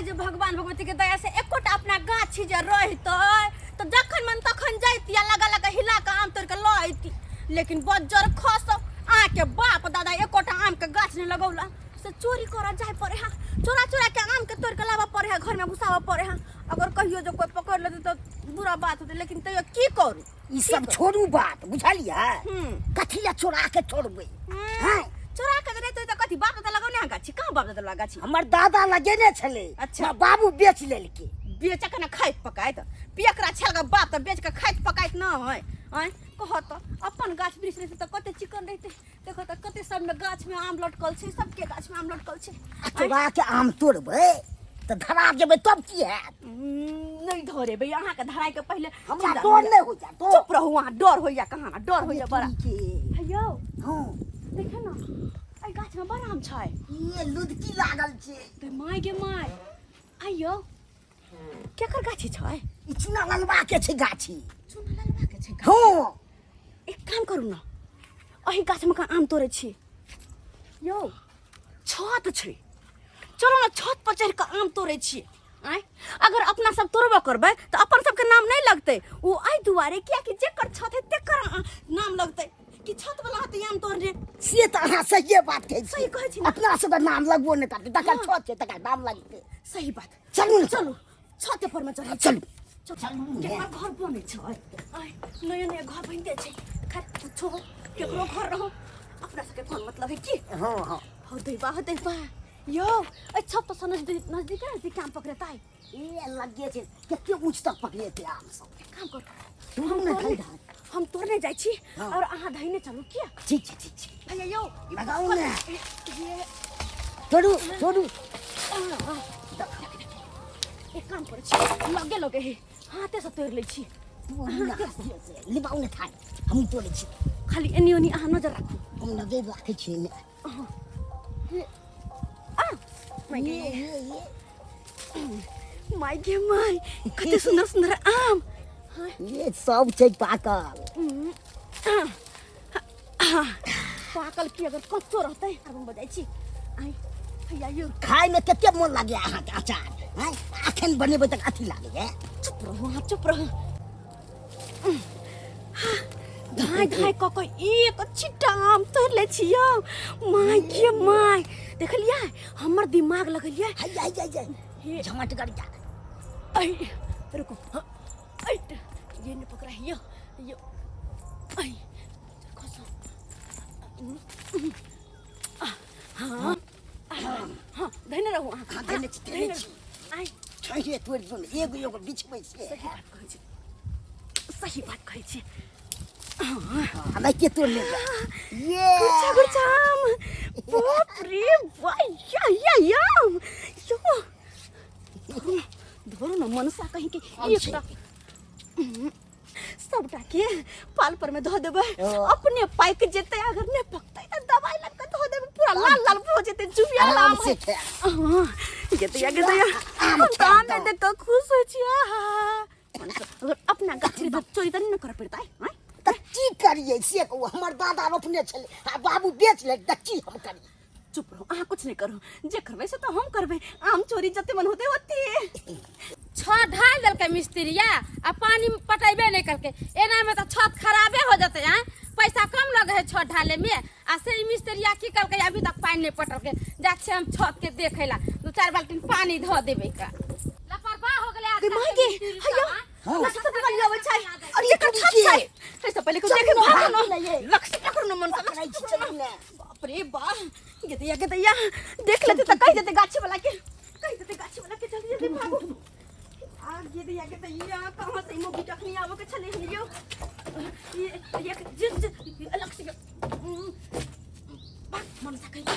आइ जे भगवान भगवती के दया से एकोटा अपना गाछी जे रहितै तऽ जखन मन तखन जैती आ लगा लगा हिला के आम तोड़ के लऽ अयती लेकिन बज्जर खसौ अहाँके बाप दादा एकोटा आम के गाछ नहि लगौला से चोरी करऽ जाय पड़े है चोरा चोरा के आम के तोड़ के लाबऽ पड़े है घर में घुसाबऽ पड़े है अगर कहियो जो कोई पकड़ लेतै तऽ बुरा बात होतै लेकिन तैयो की करू ई सब छोड़ू बात बुझलियै कथी लए चोरा के छोड़बै हैं चोरा के नहि तऽ कथी बाप दादा लगौने है गाछी कहाँ बाप दादा लगा गाछी हमर दादा लगेने छलै अच्छा। हमरा बाबू बेच लेलकै बेच के ने खाइत पकाइत पियकरा छलका बाप तऽ बेच के खाइत पकाइत न है आँय कह तऽ अपन गाछ वृक्ष रहितै तऽ कते चिकन रहितै देखो तऽ कते सबमे गाछमे आम लटकल छै सबके गाछमे आम लटकल छै आ चोरा के आम तोड़बै तऽ धरा जेबै तब की हैत नहि धरेबै अहाँके धराइके पहिले हमरा चिन्ता डर नहि होइया डर चुप रहू अहाँ डर होइया कहाँ डर होइया बड़ा के हेयौ हँ देखे न एहि गाछमे बड़ आम छै ये लुदकी लागल छै गे my गे my आइयो केकर गाछी छै ई चूना ललबा के छै गाछी चूना ललबा के छै गाछ। हँ एक काम करू न एहि गाछमे का आम तोड़ै छी यौ छत छै चलो न छत पर चढ़ि कऽ आम तोड़ै छी आँय अगर अपना सब तोड़बो करबै तऽ अपन सबके नाम नहि लगतै ओ एहि दुआरे कियाकि जेकर छत है तेकर नाम लगतै कि छत वाला हते आम तोड़ने से तऽ अहाँ सहिए बात कहै सही कहै छी ने। अपना सबके नाम लगबो नहि करतै तकर हँ। छत छै तकर नाम लगतै सही बात चलू ने चलू छते पर में चढ़ै चलू चलू चलू ने। केकर घर बनै छै आय नया नया घर बनिते छै खैर कुछो हो केकरो घर रहो अपना सबके कोन मतलब है की हँ हँ हो दैबा हो दैबा यौ एहि छत पर सँ नजदीक नजदीक नजदीक काम पकड़ेतै ए लगे छै कते ऊँच तक पकड़ेतै आम सब एक काम कर तोड़ू ने खाली धान हम तोड़ने जाइ छी हाँ। और अहाँ धैने चलू किया ठीक छै ठीक छै भैया यौ लगाउ ने ये तोड़ू तोड़ू एक काम करै छी लगे लगे हे हाथे से तोड़ि लै छी तोड़ू ने लिबाउ ने थान हमहूँ तोड़ै छी खाली एनी ओनी अहाँ नजर राखू हम नजर राखै छी ने आ my ये गे ये ये my गे my कते सुंदर सुंदर आम ये सब छै पाकल पाकल की अगर कच्चो रहतै आब हम बजाइ छी आइ हैया यौ खाय में कते मोन लागे अहाँके अचार हैं अखन बनेबै तऽ अथी लागैए चुप रहू अहाँ चुप रहू धाय धाय कऽ कऽ एक छिट्टा आम तोड़ि लै छी यौ my गे my देखलियै हमर दिमाग लगलियै हैया हैया हैया हे झमट कर जा ऐ रुको हाँ, ऐ ये ने पकड़ा यो यो ऐ खसो हाँ हाँ धैने रहू अहाँ हाँ, धैने छी, धैने छी। आइ छैहे तोड़ि दियौ ने एगो एगो बिछबै से सही बात कहै छी सही बात कहै छी हमरा के तोड़ लेबै ये गुच्छा गुच्छा आम बाप रे बा या या या यो धरू न, धरू न मनसा कहीं के आम छै। एकटा सबटा के पाल पर में धो देबै ओ। अपने पाकि जेतै अगर नहि पकतै तऽ दवाई लग के धो देबै पूरा लाल लाल भऽ जेतै जुबिया आराम आम से खायब हाँ, गेतैया गेतैया आम हम तऽ खायब आमे तऽ। देख कऽ खुश होइ छी आहा मनसा, अगर अपना गाछ रहतै तऽ चोरी तऽ नहि ने करऽ पड़तै आँय तऽ की करियै से कहू हमर दादा रोपने छलै आ बाबू बेच ले तऽ की हम करियै चुप रहू अहाँ कुछ नहीं करू जे करबै से तऽ हम करबै आम चोरी जते मन होते ओते छत ढाल देलकै मिस्त्रिया आ पानी पटेबे नहि केलकै एनामे तऽ छत खराबे हो जेतै आँय पैसा कम लगे है छत ढाले में आ से ई मिस्त्रिया की केलकै अभी तक पानि नहि पटलकै जा छियै हम छत के देखै ला दू चारि बाल्टीन पानी धऽ देबै का लापरवाह हो गेलै गे आजकल माय के गे मिस्त्री सब, हैया आँय? हाँ। लक्ष्य तऽ बलिया अबै छै अरे एकर तुम छत के? छै एहिसँ पहिले चलू देखे ने, भागू भागू ने ने ये। लक्ष्य पकड़ू ने मन से पकड़ै छी, चलू ने। बाप रे बाप गेतैया गेतैया देख लेते तऽ कहि देते गाछी वाला के कहि देते गाछी वाला के जल्दी जल्दी भागू आ गेतैया गेतैया कहाँ से मोगी टखनी आबऽ के छलै हन यौ ये ये जिस जिस लक्ष्य के भाग मनसा कहि चल,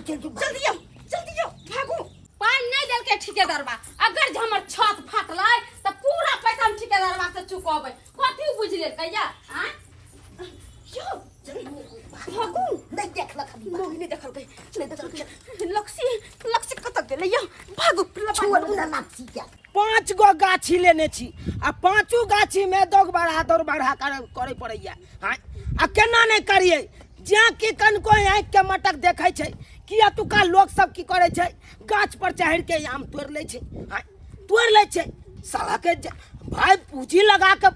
चल, चल। जल्दी आओ जल्दी आओ भागू पानि नहि देलकै ठिकेदरबा अगर जे हमर छत फाटलै तऽ पूरा पैसा हम ठिकेदरबा से चुकबै कथी बुझि लेलकै या आँय यौ भागू नहि देखलक हम मोगी नहि देखलकै नहि देखलकै लक्ष्य लक्ष्य कतऽ गेलै यौ भागू छोड़ू ने लाठी के पाँच गो गाछी लेने छी आ पाँचो गाछीमे दौग बढ़ा दौड़ बढ़ा करे पड़ैया आँय आ केना नहि करियै जेँ कि कनिको आँखिके मटक देखै छै कि एतुका लोक सब की करै छै गाछ पर चढ़ि के आम तोड़ि लै छै आँय, तोड़ि लै छै साला के भाय पूंजी लगा के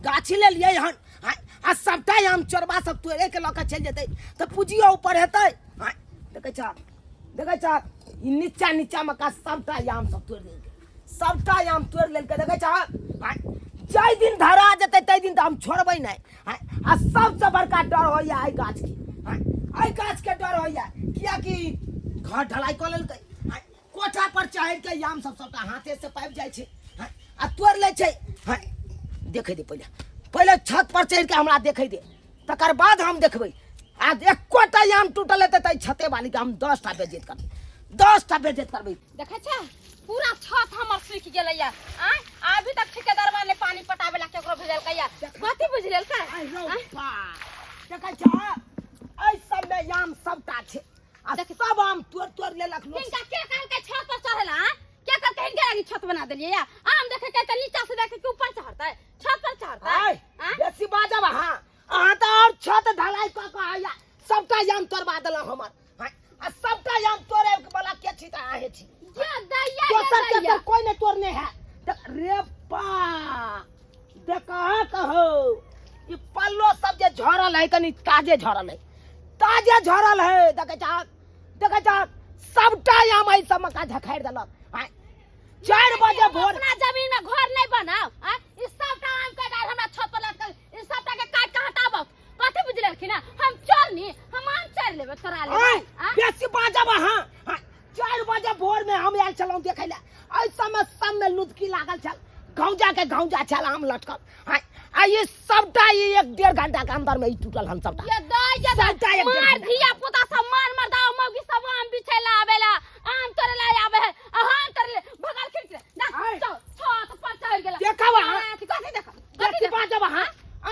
गाछी लेलियै हन आँय, आ सबटा आम चोरबा सब तोड़े के लऽ के चलि जेतै तऽ पूंजियो ऊपर हेतै आँय, देखै छह देखै छह ई नीचा नीचा मे का सबटा आम सब तोड़ि लेलकै सबटा आम तोड़ि लेलकै देखै छह आँय, जाहि दिन धरा जेतै ताहि दिन तऽ हम छोड़बै नहि आँय, आ सबसँ बड़का डर होइए एहि गाछके आँय, एहि गाछके डर होइए किएकि घर ढलाई कऽ लेलकै आँय, कोठा पर चढ़ि के आम सब सबटा हाथे से पाबि जाइ छै आँय, आ तोड़ि लै छै आँय, देखै दे पहिले पहिले छत पर चढ़ि के हमरा देखै दे तकर बाद हम देखबै आ एकोटा आम टूटल हेतै तऽ छते वाली के हम 10 टा बेज्जत करबै 10 टा बेज्जत करबै। देखै छै पूरा छत हमर सूखि गेलैया आँय अभी तक ठेकेदारवा ने पानी पटावे ला केकरो भेजलकैया कथी बुझि लेलकै आइ रौ आँय? बा देखै छ एहि सबमे आम सबटा छै आ सब आम तोड़ि तोड़ि लेलक लोक। हिनका के कहलकै छत पर चढ़ेला आँय? के कहलकै हिनके लागी छत बना देलियै या आम देखे के तऽ नीचा से देखे के ऊपर चढ़तै छत पर चढ़तै आइ आँय? बेसी बाजब अहाँ अहाँ तऽ आओर छत ढलाई कऽ कऽ आया सबटा आम तोड़बा देलहुँ हमर आँय, आ सबटा आम तोड़े वाला के छी तऽ अहें छी। जे दैया जे दोसर के दैया तऽ कोई नहि तोड़ने है रे बा देखा कहो ई पल्लो सब जे झरल है कनी ताजे झरल है ताजे झरल है देखै छहक देखै छहक सबटा आम एहि सब मका झखारि देलक आँय, 4 बजे भोर अपना जमीन में घर नहीं बनाओ आँय? ई सबटा आम के डार हमरा छत पर लटकल ई सबटा के काट के हटाबो कथी बुझि लेलखिन हँ? हम चोरनी हम आम चोरि लेबै तोरा लेबै आँय, आँय? बेसी बाजब अहाँ आँय, 4 बजे भोर में हम आयल छलहुँ देखै लए एहि सबमे सबमे लुदकी लागल छल घौजा के घौजा छल आम लटकल आँय, आ ई सबटा ई एक डेढ़ घंटा के अंदर में ई टूटल हन सबटा। ये दाई ये दाई सबटा एक डेढ़ मार घंटा। धिया पुता सब मार मार दाओ मौगी सब आम बिछै ला आवेला आम तोड़े ला आवे है आ हम तोड़े ले भगल खिड़की ना आय। चल छत पर चढ़ गेला। देखब अहाँ। कथी कथी देखब कथी बेसी देखब? बाजब अहाँ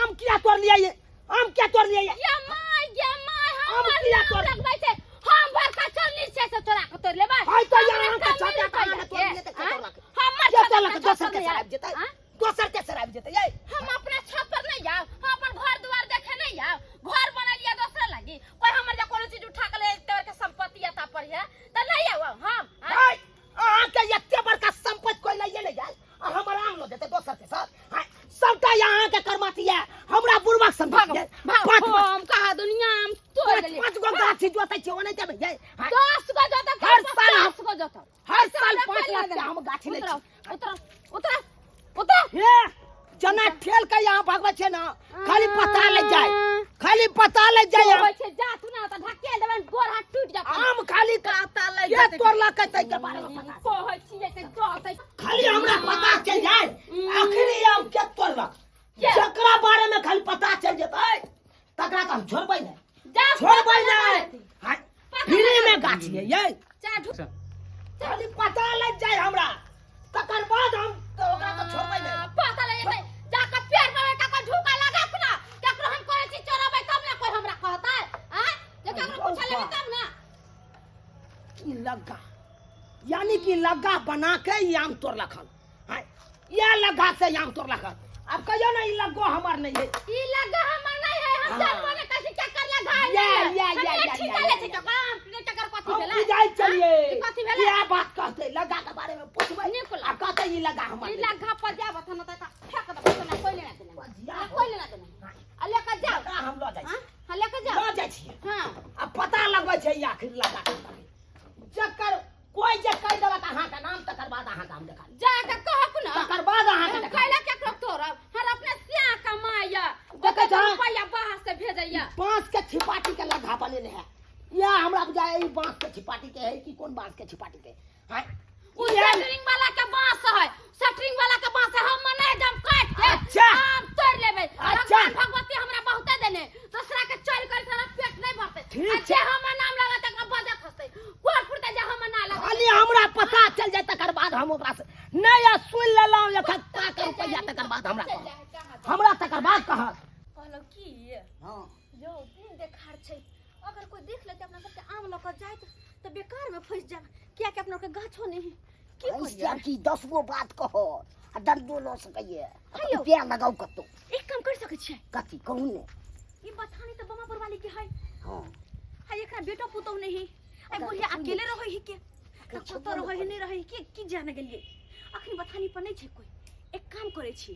आम किया तोड़ लिया ये आम किया तोड़ लिया ये? ये my ये my आम हमर किया नाम तोड़- लगबै छै हम बड़का चलनी छै से तोरा के तोड़ लेबै हाय तो हमरा यहाँ के कमी छत रुपैया आम तोड़ के, लिए तऽ के आँय? तोड़लक? हमर के छत तोड़लक? अपना दोसर छत के पर सराबि नहि जेतै आँय? दोसर के सराबि जेतै ये। हम अपना छत पर नहीं जाओ हम अपन घर दुआर देखे नहीं जाओ घर बनेलिए दोसरा लागी कोई हमर जे कोनो चीज उठा के ले तोर के संपत्ति आता पर है त नहीं आओ हम आँय? हाय अहाँ के एते बड़का संपत्ति कोई लइए नहीं जाए आ हमर आम लऽ जेतै दोसर के सर हाय सबटा यहाँ के करमाती है हमरा बुढ़वा संपत्ति है भाग पाँच पाँच हम कहा दुनिया हम तोड़ पाँच देलिए पाँच गो गाछी जोतै छियै ओनाहिते देबै ये हाय, 10 गो जोतक हर साल 50 गो जोतक हर साल 5 लाख के हम गाछी लै छी। उतरो उतरो उतरो। हे जना ठेल के यहाँ भगबै छै ने खाली पता लग जाए खाली पता लग जाए। होइ छै जा तू ना त धकेल देबन गोर हाथ टूट जात। आम खाली पता लग के जात। तोड़लकै तै के बारे में पता कहै छियै ते जतै। खाली हमरा पता चल जाए आखिरी आम के तोड़लक जकरा बारे में खाली पता चल जेतै तकरा के हम छोड़बै नहि जा छोड़बै नहि हाय, फ्री में गाछी है ये जा ढु खाली पता लग जाए हमरा तकर बाद हम तो ओकरा के छोड़बै नहि। पता लग जेतै जा के पेड़ पर ककरो ढुका लगा ना केकरो हम कोई चीज चोराबै तब ना कोई हमरा कहतै आँ जे केकरो पूछे लेबै तब ना। ई लग्गा यानी कि लग्गा बना के ई आम तोड़लक हन हाय, इएह लग्गा से आम तोड़लक हन अब कहियो ना ई लग्गो हमर नहीं है। ई लगा हमर नहीं है हम हाँ। जानबो ने कैसे क्या कर लगा है। या, या, या, या, ठीका या, ले या, छै या। तो आम के चक्कर कथी हम भेलै बुझाइ चलिए ई कथी भेलै? इएह बात कहते लग्गा के बारे में पूछबै नीक आ कहते ई लग्गा हमर ई नहीं है। लगा पर जाब त न त फेंक देबै तो ना कोई लेना देना बजिया ना कोई लेना देना आ लेके जाओ। लग्गा हम लऽ जाइ हां छी। हां लेके जाओ। लऽ जाइ छियै। हां। आ पता लगबै छै ई आखिर लग्गा के बारे में। जकर कोई जे कहि देलक अहाँके नाम तकर बाद अहाँके हम देखा जा के कहक ना तकर बाद अहाँके हम देखा कैला केकरो तोड़ब हर अपने सिया कमाइया देखै छह? रुपैया बाहर से भेजैया। बांस के छिपाटी के लग्गा बनेने है या हमरा बुझाय ई बांस के छिपाटी के है कि कोन बांस के छिपाटी के है। उ इएह- सेटरिंग वाला के बांस है सेटरिंग वाला के बांस है हम मने एकदम काट के अच्छा। आम तोड़ लेबै। अच्छा। भगवान भगवती हमरा बहुते देने दूसरा के चोरी कर सारा पेट नहीं भरते। ठीक आ छै। जे हमर नाम लगत तकरा बजे खसते कोर फुटते जे हमर ना लगत। खाली हमरा पता चल जाए तकर बाद हम ओकरा से नहीं आ सुन लेलहुँ एखन के रुपैआ तकर बाद हमरा कहत हमरा तकर बाद कहत। कहलहुँ की हँ। यौ दिन देखार छै अगर कोई देख लेते अपना सबके आम लऽ कऽ जाइत तऽ बेकार में फंसि जायब कियाकि अपना सबके गाछो नहीं है। की फँसि करियै? जायब कि 10 गो बात कहत आ दर्दो लऽ सकैए। हे यौ। रुपया लगाउ कतौ। एक काम कर सकै छियै। कथी कहू ने? ई बथानी तऽ बमापुर वाली के है। हँ। है एकरा बेटो पुतोह नहीं है। आई बुढ़िया अकेले रहै ही के तऽ कतऽ रहै ही नहि रहै ही के की जाने गेलियै। अखन बथानी पर नहि छै कोइ। एक काम करै छी,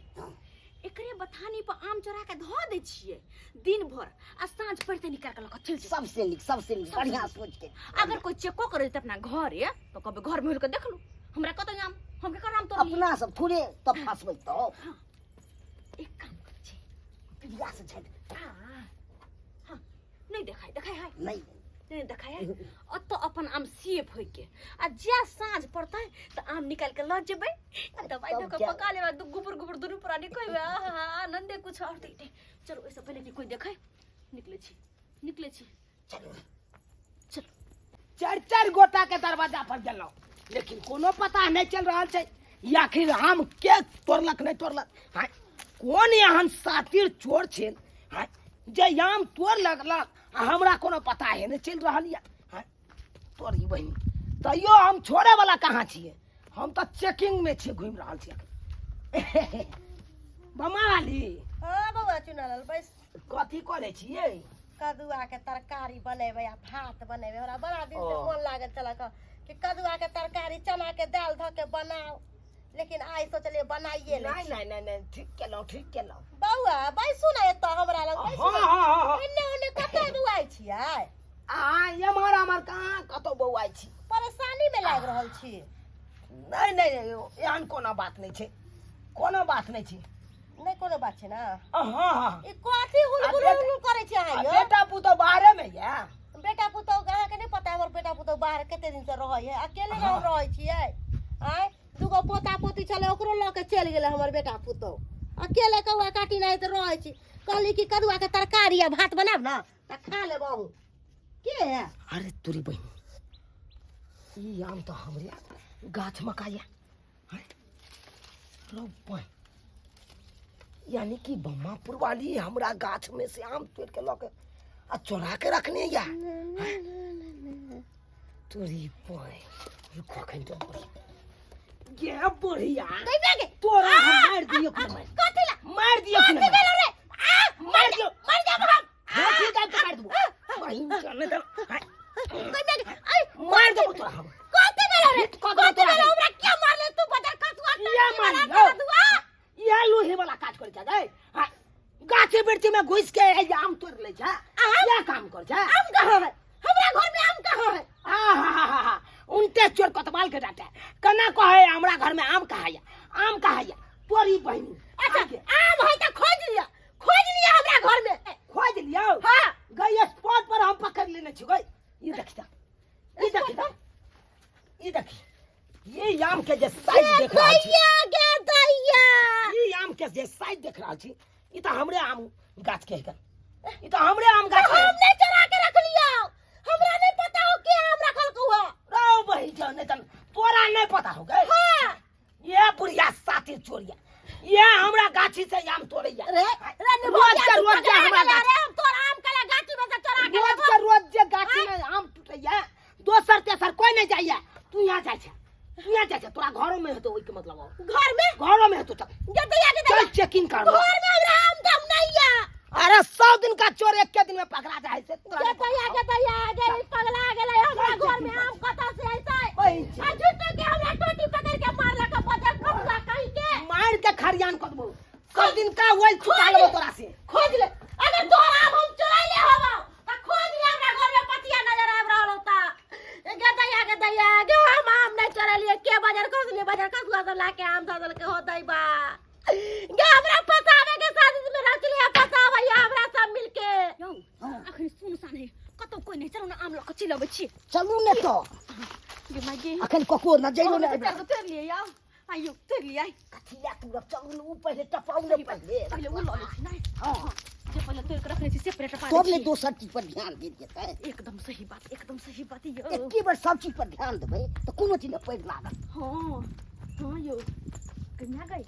एकरे बथानी पर आम चोरा के धऽ दै छियै दिन भर आ साँझ पड़ते निकाल के लऽ कऽ चलि जेबै। सबसे नीक, सबसे नीक, बढ़िया सोच के। अगर कोई चेको करे तऽ अपना घरे तऽ कहबै घर में के देखलू हमरा कतऽ आम, हम केकर आम तोड़लियै। अपना सब थोड़े तब फंसबै तो। हाँ, एक काम करै छी, प्रिया से छठि। हाँ हाँ, नहीं देखाय, देखाय है नहीं, नहीं देखाय है। ओतऽ अपन आम सेफ होय के आ जे साँझ पड़तै तऽ आम निकाल के लऽ जेबै आ दवाई दऽ के पका लेबै, दू गुबर गुबर दुनू प्राणी खैबै, आहा आनंदे कुछ और देते। चलो ओहिसँ पहिले कि कोइ देखै, निकलै छी, निकलै छी, चलो चलो। चारि चारि गोटा के दरवाजा पर गेलहुँ लेकिन कोनो पता नहीं चल रहल छै ई आखिर आम के तोड़लक नहीं तोड़लक। हाँ, कोन एहन सातिर चोर छै, हाँ, जे आम तोड़ लगलक आ हमरा कोनो पता है नहीं चलि रहल यऽ। हाँ, तोरी बहिन, तैयो हम छोड़े वाला कहाँ छियै, हम तऽ चेकिंग में छियै, घुमि रहल छियै। बमा वाली। हाँ बौआ चुनालाल, बैस। कथी करै छियै? कदुआ के तरकारी बनेबै आ भात बनेबै। हमरा बड़ा दिन से ओ। मोन लागल छल कि कदुआ के तरकारी चना के दालि धऽ के बनाउ, लेकिन आइ सोचलियै बनाइए लै नहीं, छी। नहीं, नहीं, नहीं, ठीक केलहुँ, ठीक केलहुँ। बौआ बैसू ने एतऽ हमरा लग, बैसू हाँ, ने। हाँ, हाँ, हाँ। एन्ने ओन्ने कतऽ बौआइ छियै? आ एम्हर आम्हर कहाँ कतौ बौआइ छी। परेशानी में लागि रहल छी। नहीं, नहीं, नहीं, एहन कोनो बात नहीं छै, कोनो बात नहीं छै। नहीं कोनो बात छै ना? हाँ, हाँ। ई कथी हुलबुल आ हुलबुल करै छी अहाँ आ यौ? बेटा पुतहु बाहरे में या? बेटा पुतहु के अहाँके नहीं पता, हमर बेटा पुतहु बाहर कते दिन से रहै है, अकेले हम रहै छियै। आँय दूगो पोता पोती छलै ओकरो लऽ के चलि गेलै हमर बेटा पुतहु, अकेले कौआ काटी नहि तऽ रहै छी। कहली कि कदुआ के तरकारी आ भात बनाब ने तऽ खा लेब अहूँ। के है? अरे तोरी बहिन, ई आम तऽ हमरे गाछ में का या। अरे बहिन, यानी कि बम्मापुर वाली हमरा गाछ में से आम तोड़ के लऽ के आ चोरा के रखने या। तोरी बहिन, रुको अखन तो बढ़िया। गे बढ़िया। तोरा हम मार दियो कि मार। कथी ला? मार दियो कि कथी भेलो रे? आ, मार दियो। मर जाब हम। हाँ, ठीक है, तो मार देबो। बहिन, चल ने तो। हाँ। मार देबो तोरा हम। कथी भेलो रे? कथी देबो कथी तोरा भेलो? हम? हमरा किया मारले तू? बदर कथुआ किया टट्टी वाला मारलियौ? कथुआ? इएह लोहे वाला काज करै छै गै। हाँ, गाछे वृक्षी में घुसि के एहि आम तोड़ि लै छै, इएह काम करै छै। आम कहाँ है? हमरा घर में आम कहाँ है? आहा, उनटे चोर कोतवाल के डांटे, केना कहै हमरा घर में आम कहाँ या, आम कहाँ या? तोरी बहिनी। अच्छा, आम है तऽ खोजि लिअ, खोजि लिअ हमरा घर में। खोजि लियौ? हाँ। गई स्पॉट पर हम पकड़ लेने छी गई। ई देखी तऽ, ई देखी तऽ, ई देखी, ये आम के जे साइज देख रहल छी। दैया गे दैया। ई आम के जे साइज देख रहल छी, ई तऽ हमरे आम गाछ के है, ई तऽ हमरे आम गाछ के। हम नहीं चोरा के रखलियौ, हमरा नहीं पता हो के आम रखल को है। रौ बहिन छौ, नहीं तऽ तोरा नहीं पता हो गई। हाँ। ये बुढ़िया साथी चोरिया, ये हमरा गाछी से आम तोड़ैया। रे, रे, रोज के तू रोज जे पकड़ा हमरा गेला गाछ रे, हम तोर आम कला गाछी में से चोरा के रोज लेबो। के रोज जे गाछी में आम टूटैया, दोसर तेसर कोई नहीं जाइया, तू यहाँ जाइ छै, तू यहाँ जाइ छै, तोरा घरो में हेतौ ओहिके मतलब हो। घर में? घरो में हेतौ। चल। गे दैया, गे दैया। चल चेकिंग कर। घर में हमरा आम दाम नहीं या। अरे 100 दिन का चोर एक के दिन में पकड़ा जाए से तोरा गे नहीं पता दैया, हो। गे दैया, गे ई पगला गेलै, हमरा चल घर में चेकिंग आम कर। कतऽ से ऐतै? बहिन छी। आ झूठो के हमरा टोटी पकड़ के मारलक बजर कतुआ कहीं के। मार के खरियान कर देबो। सब दिन का वही छुटा लेबो तोरा से। खोज ले, अगर तोहर आम हम चोराइ ले होबो त खोज ले, हमरा घर में पतिया नजर आबि रहल होता। गे दैया, गे दैया, गे हम आम नहीं चोरेलियै, के बजर खसलियै, बजर खसुआ सब ला के आम धऽ देलकै हो दैबा। गे हमरा फंसावे के साजिश में रचलियै, फंसाबैया हमरा सब मिलके। यौ, अखन सुनसान है, कतौ कोइ नहि, चलू ने आम लऽ कऽ चलि अबै छी। चलू ने तऽ। गे माय गे। अखन ककरो नजरो नहि आबि रहल। तोड़ि लियै यौ, आइयो तोड़ि लियै। कथी लए तोड़ब? चलू ने, उ पहिले टपाउ ने पहिले। पहिले उ लऽ लै छी ने। हाँ। जे पहिले तोड़ि कऽ रखने छी से पहिले टपा तब दै ने छी। दोसर चीज पर ध्यान दे जेतै। एकदम सही बात, एकदम सही बात यौ। एके बेर सब चीज पर ध्यान देबै तऽ कोनो चीज नहि पैघ लागत। हाँ, हाँ यौ। कन्या गई।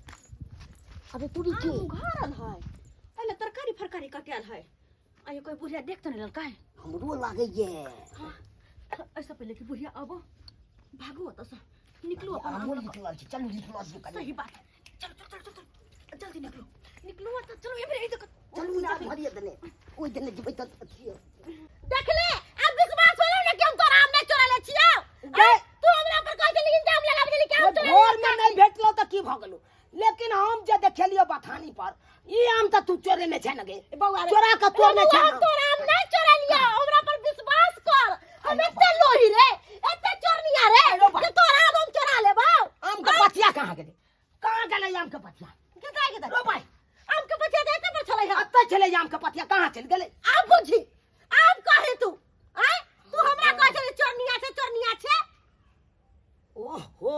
अबे तोरी के? आम उघारल है, पहिले तरकारी फरकारी कटायल है। आइयो कोई बुढ़िया देख तऽ नहि लेलकै। हमरो लागैये। हाँ, ऐसा पहिले कि बुढ़िया आबो, भागू ओतऽसँ, निकलू अपन हमरो आम लऽ कऽ। निकलल छै, चलू निकलल छै कनी। सही बात, चलो चलो चलो चलो, जल्दी निकलू, निकलू ओतऽ, चलू एम्हरे, एहि देखो। चलू ना भरिए देने, ओहि देने जेबै तऽ अथी। देखले, आब विश्वास होलो ने कि हम तोरा आम नहीं चोरा गे तू हमरा पर कहै छली इल्जाम लगाबै छली कि आम चोरेलियो। घर में नहीं भेटलो तऽ की भऽ गेलो, लेकिन हम जे देखेलियो बथानी पर ई आम तऽ तू चोरेने छै ने गे? बौआ रे। चोरा के तोड़ने बौआ, छै हम ने? तोरा आम नहीं चोरेलियो, हमरा पर विश्वास कर। हम एते लोही रे, एते चोरनिया रे अरे बा। कि तोरा आम हम चोरा लेबौ? आम के पथिया कहाँ गेलै? कहाँ गेलै आम के पथिया? कतऽ गेलै? रो भाई। आम के पथिया तऽ एते पर छलै हँ। अतऽ छलै आम के पथिया, कहाँ चलि गेलै? आब बुझी, आब कहे तू आय, तू हमरा कहै छलै चोरनिया छै, चोरनिया छै। ओहो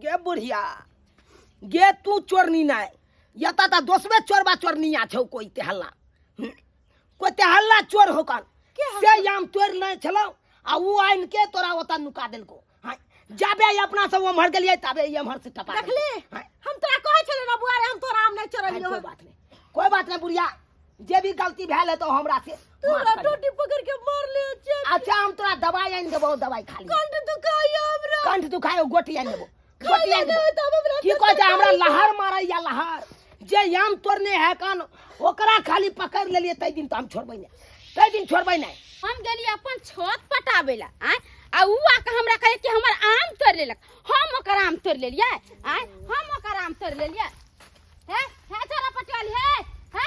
गे बुढ़िया गे, तू चोरनी नहि, एतऽ तऽ दोसरे चोरबा चोरनिया छौ। कोई ते हल्ला, कोई ते हल्ला चोर हो कन से आम तोड़ि नहि छलौ आ उ आनि के तोरा ओतऽ नुका देलको। हाँ, जाबे ई अपना सब ओम्हर गेलियै ताबे ई एम्हर से टपा देलको। देखली? हाँ, हम तोरा कहै छलियै ना बुआ रे, हम तोरा आम नहीं चोरेलियो। कोई बात नहीं, कोई बात नहीं बुढ़िया, जे भी गलती भेल है तो हमरा से तू माफ हमरा कर दे। टोटी पकड़ के मार ले छे। अच्छा, हम तोरा दवाई आनि देबो, दवाई खा ली। कंठ दुखाइयो हमरा। कंठ दुखायो, गोटी आनि देबो, गोटी आनि देबो। तब हमरा की कहै छै, हमरा लहर मारै या लहर। जे आम तोड़ने है कान ओकरा खाली पकड़ लेलिए तै दिन तो हम छोड़बै नहि, तै दिन छोड़बै नहि। हम गेलियै अपन छत पटाबै ला आँय, आ उ आके हमरा कहै कि हमर आम तोड़ि लेलक। हम ओकर आम तोड़ि लेलियै आँय? हम ओकर आम तोड़ि लेलियै? हे हे चौरा पटिवाली, हे हे,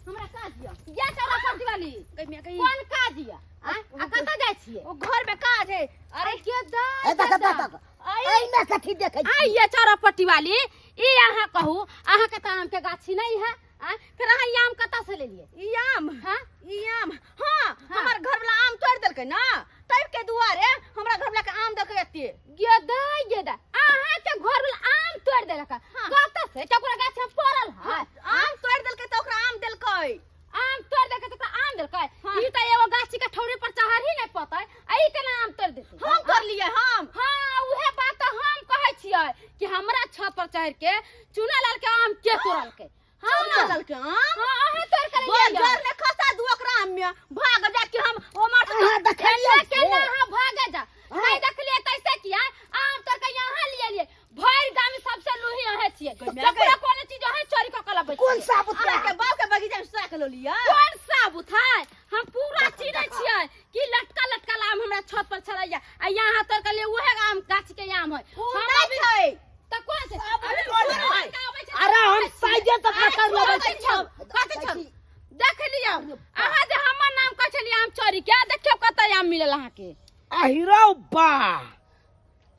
हमरा काज यऽ। ये चौरा पटिवाली, कोन काज यऽ आँय? आ कतऽ जाइ छियै? ओ घर में काज है। अरे के दाइ ए तक दादा। तक एहिमे कथी देखै छी? आ ये चौरा पट्टी वाली, ई अहाँ कहू, अहाँके तऽ आम के गाछी नहीं है आँय? फिर अहाँ ई आम कतऽ से लेलियै? ई आम? हाँ। ई आम, हाँ, हमर घर वाला आम तोड़ देलकै ना, तब के दुआरे हमरा घर वाला के आम देलकै एते। गे दाइ गे दाइ, अहाँके घर वाला आम तोड़ि देलक? कतऽ से? ककरो गाछ में पड़ल है? आम तोड़ देलकै तऽ ओकरा आम देलकै। आम तोड़ देलकै तऽ ओकरा आम देलकै? ई तऽ एगो गाछी के ठौरे पर चढ़ ही नहीं पतै, आ ई केना आम तोड़ देतै? हम तोड़लियै हम। हाँ, उहे बात तऽ हम कहै छियै कि हमरा छत पर चढ़ के चुना लाल के आम के तोड़लकै? हाँ। चुना लाल के आम? हाँ, अहाँ तोड़ के लेलियै। बजर ने खसा दू ओकरा आम में, भाग जा कि हम ओ मार। अहाँ देखलियै? केना केना अहाँ भागे जा? नहीं देखलियै तैसे किया आम तोड़ के यहाँ लिए लिए? भरि गाम में सबसे लूही अहाँ छियै, ककरो कोनो चीज अहाँ चोरी कऽ के लबै कोन छियै। साबुत? अहाँके बाप के बगीचा में सुता के लोलियै। कोन साबुत है? हम पूरा चिन्है छियै कि लटका लटका आम हमरा छत पर छलैया आ यहाँ तोड़ के लिए उहे आम गाछ के आम है। ओ हमरा नहि छै। तऽ कोन छै? अरे हम साइजे से पकड़ लेबै। कथी छौ? कथी छौ? देख लियौ, अहाँ जे हमर नाम कहै छलियै आम चोरी के, देखियौ कतऽ आम मिलल अहाँके। अहिरौ बा,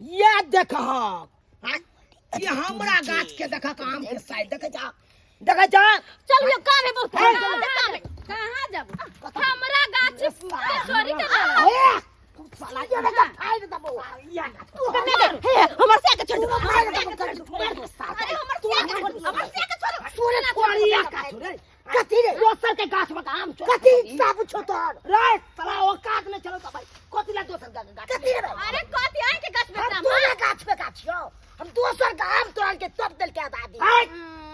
ये देखहक, ये हमरा गाछ के देखक, आम के साइज देखै जा, देखै जा। चलियो, काम है बहुत। हे, काम है, काम है। कहाँ जब हमरा गाछ के चोरी के ए, तू साला ये बेटा फाड़ देबो। तू हे, हमर से के छोड़ दो। फाड़ देबो, कर दो, मार दो साला। अरे हमर से के छोड़, हमर से के छोड़। तोरे कोरिया का छोड़े। कथी रे? दोसर के गाछ में आम चोर कथी साबुत छौ तोहर? रे साला, औकात नहीं चलो तो भाई, कथी ला दोसर के गाछ? कथी रे भाई? अरे कथी आइ के गाछ में हम आम? तोरे गाछ पे गाछ यौ, हम दोसर के आम तोड़ के तब देल के दादी। ऐ,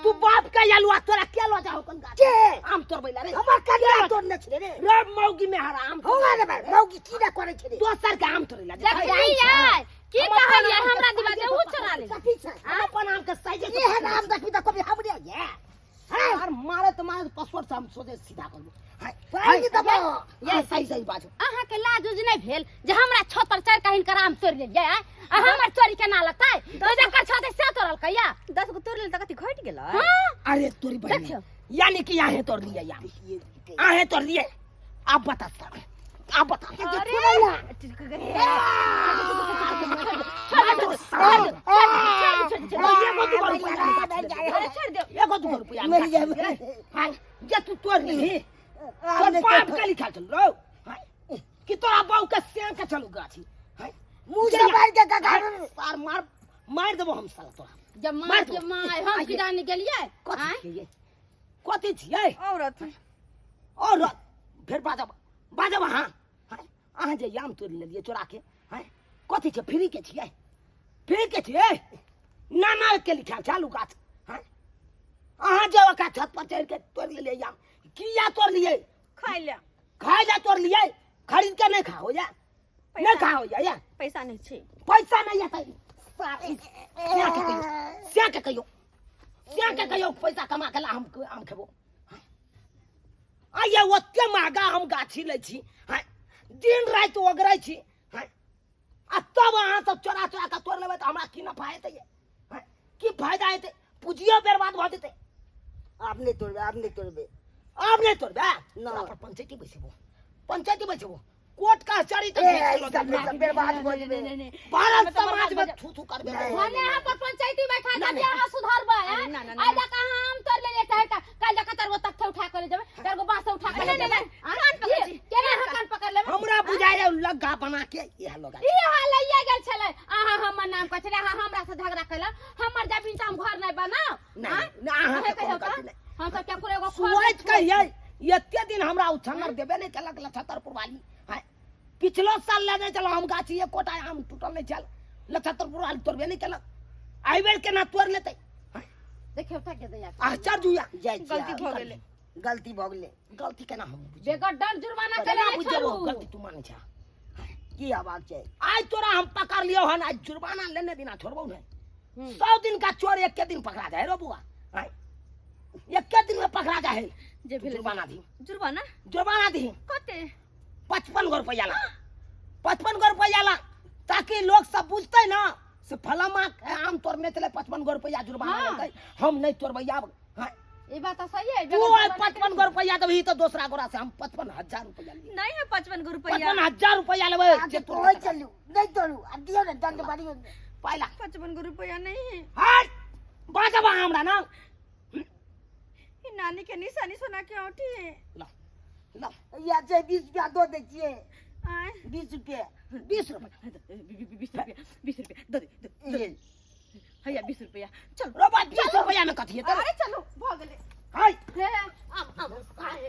तू बाप के यलुआ, तोरा के लो जाहो कन गाछ के? आम तोड़बै ला रे? हमर कनिया तोड़ने छलै रे। रे मौगी में हरा आम। हौ रे भाई, मौगी की ना करै छलै? दोसर के आम तोड़ै ला। देखलियै की हम अपन कहलियै? आम के हमरा दिवा साइजे दे, उ पर चोरा ले। कथी छै? हम अपन आम के साइजे से एहन आम देखबी तऽ कभी हमरे ये यार मारे तो मारे, पासपोर्ट से हम सोचे सीधा करबो। पानि देबो। ये सही सही बाजू। अहाँके लाज उज नहि भेल जे हमरा छत पर चढ़ि कऽ हिनकर आम तोड़ि लेलियै आँय? आ हमर चोरी केना लगतै? तो जकर छत है से तोड़लकै या 10 गो तोड़ लेल तऽ कथी घटि गेलै? हाँ। अरे तोरी बहन, देखियौ। यानी कि यहाँ तोड़ लिया, यहाँ आहे तोड़ लिए। आप बता सर, आप बता। एगो दूगो रुपया, छोड़ दे। एगो दूगो रुपया मरि जाए। हाँ, जे तू तोड़ ली तोर बाप के लिखा चल रो कि तोरा बाऊ के सें के चलू गाछी। हाँ, मुँह से मारि के गगा। सार मार मार देबो हम साला तोरा। जब मार मार के दो। माय, हम की जाने गेलियै? कथी आँय? छियै? कथी छियै? औरत। और फेर बाजब, बाजब अहाँ। हाँ, अहाँ जे आम तोड़ि लेलियै चोरा के, हाँ, कथी छै? फ्री के छियै? फ्री के छियै? नाना के लिखा चालू गाछ। हाँ, अहाँ जे ओकरा छत पर चढ़ि के तोड़ि लेलियै आम, किया तोड़लियै? खाइ ले। खाय ला तोड़लियै? खरीद के नहीं खाओ या नहीं खाओ या या पैसा नहीं छै। पैसा नहीं है तऽ सिया के कहियो, सिया के कहियो, सिया के कहियो पैसा कमा के ला, हम आम खेबो। आइए ओते महगा हम गाछी लै छी, हाँ, दिन राति ओगरै छी, हाँ, आ तब अहाँ सब चोरा चोरा के तोड़ लेबै तऽ हमरा की नफा हेतै ये? हैं? की फायदा हेतै पूंजियो बर्बाद भऽ जेतै आब नहि तोड़बै आब नहि तोड़बै आब नहि तोड़बै ना। तोरा पर पंचायती बैसेबो पंचायती बैसेबो कोर्ट कचहरी तक ए, भेज देलौ ई सब नहि, सब बर्बाद भऽ जेबै भारत समाज में थू थू करबे नहीं। भने अहाँ पर पंचायती बैठा ना, के ना। अहाँ सुधरबै हैं? ना, ना, ना, आइ जाके अहाँ आम तोड़ लेलियै चाहे का काल्हि जाके चारि गो तख्ता उठा के ले जेबै चारि गो बाँस उठा के ले जेबै कान पकड़ै छी। केना अहाँ कान पकड़ लेबै हमरा बुझाय रहे लग्गा बना के इएह लगा ई हाल लइए गेल छलै अहाँ हमर नाम कहै छलै अहाँ हमरा से झगड़ा कैलक हमर जमीन तऽ हम घर नहि बनाउ नहीं, आँय? नहीं, अहाँके अहें कहियौ कोनो तऽ गलती नहि। हम सब केकरो एगो घर सुवैत कहियै एते दिन हमरा उछन्नर देबे नहि केलक लछत्तरपुर वाली आँय पिछलो साल लेने छलहुँ हम गाछी एकोटा आम टूटल नहि छल लछत्तरपुर वाली तोड़बे नहि केलक एहि बेर केना तोड़ लेतै आँय, देखियौ तऽ के दैया आश्चर्य हुआ जाइ छी गलती आब। भऽ गेलै गलती भऽ गेलै गलती केना हम बुझबै? बेगर दंड जुर्माना केना केने नहि बुझबै छोड़ू गलती तू मानै छह की हेबाक चाही आज तोरा हम पकड़ लियो हन आज जुर्माना लेने बिना छोड़बौ नहीं 100 दिन का चोर एक के दिन पकड़ा जाए रो बुआ आय एक के दिन में पकड़ा जाए जे भेलै जुर्माना दी जुर्माना जुर्माना दी कते 55 गो रुपया ला 55 गो रुपया ला ताकि लोग सब बुझते ना से फलामा के आम तोड़ने चले 55 गो रुपया जुर्माना हाँ। लेतै हम नहीं तोड़बै आब हाँ। ई बात तऽ सही है तू आइ 55 गो रुपया देबही तो दूसरा गोरा से हम 55,000 रुपया लेबै नहीं है 55 गो रुपया 55,000 रुपया लेबै अहाँके जे तोड़ कहै छलहुँ नहि तोड़ू आब दियौ ने दंड बढ़ियौ पाइला 55 गो रुपया नहीं है हट बाजबा हमरा ना ई नानी के निशानी सोना के औंठी है ला ला या छै 20 रुपया दऽ दै छियै आय 20 रुपया 20 रुपया 20 रुपया 20 रुपया दे दे ई हैया 20 रुपया चलो रोबा 20 रुपया में कथी हेतै अरे चलो भऽ गेलै हाय हे आम आम आय,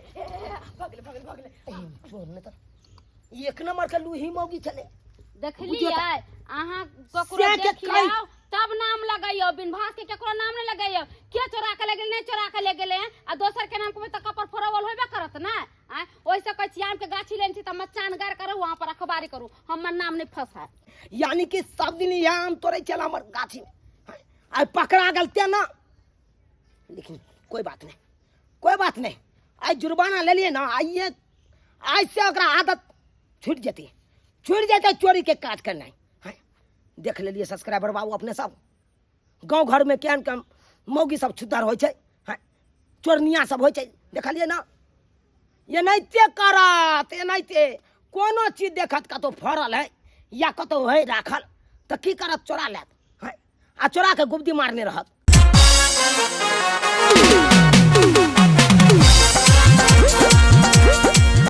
भऽ गेलै भऽ गेलै भऽ गेलै चोर ने तऽ एक नंबर के लूही मौगी छलै देखलियै अहाँ ककरो से के देखियौ कहि- तब नाम लगैयौ बिन भास के केकरो नाम नहि लगैयौ के चोरा के ले गेलै नहि चोरा के ले गेलै हैं? आ दोसर के नाम कहबै तऽ कपर फोड़वल होबे करत ने आँय ओहिसँ कहै छी आम के गाछी लेने छी तऽ मचान गाड़ करू वहाँ पर अखबारी करू हमर नाम नहि फंसाय यानी कि सब दिन इएह आम तोड़ै छल हमर गाछी में आइ पकड़ा गेल ते ना लेकिन कोई बात नहीं कोई बात नहीं आइ जुर्माना लेलिए ना आइए आइ से ओकरा आदत छूटि जेतै छूटि जेतै चोरी के काज करनाइ हैं देख लेलिए सब्सक्राइबर बाबू अपने सब गाँव घरमे केहन केहन मौगी सब छुद्दर होइ छै हैं चोरनिया सब होइ छै देखलिए ना एनाहिते करत एनाहिते कोनो चीज देखत कतहु फड़ल है या कतहु है राखल तऽ की करत चोरा लेत हैं आ चोरा के गुब्दी मारने रहत।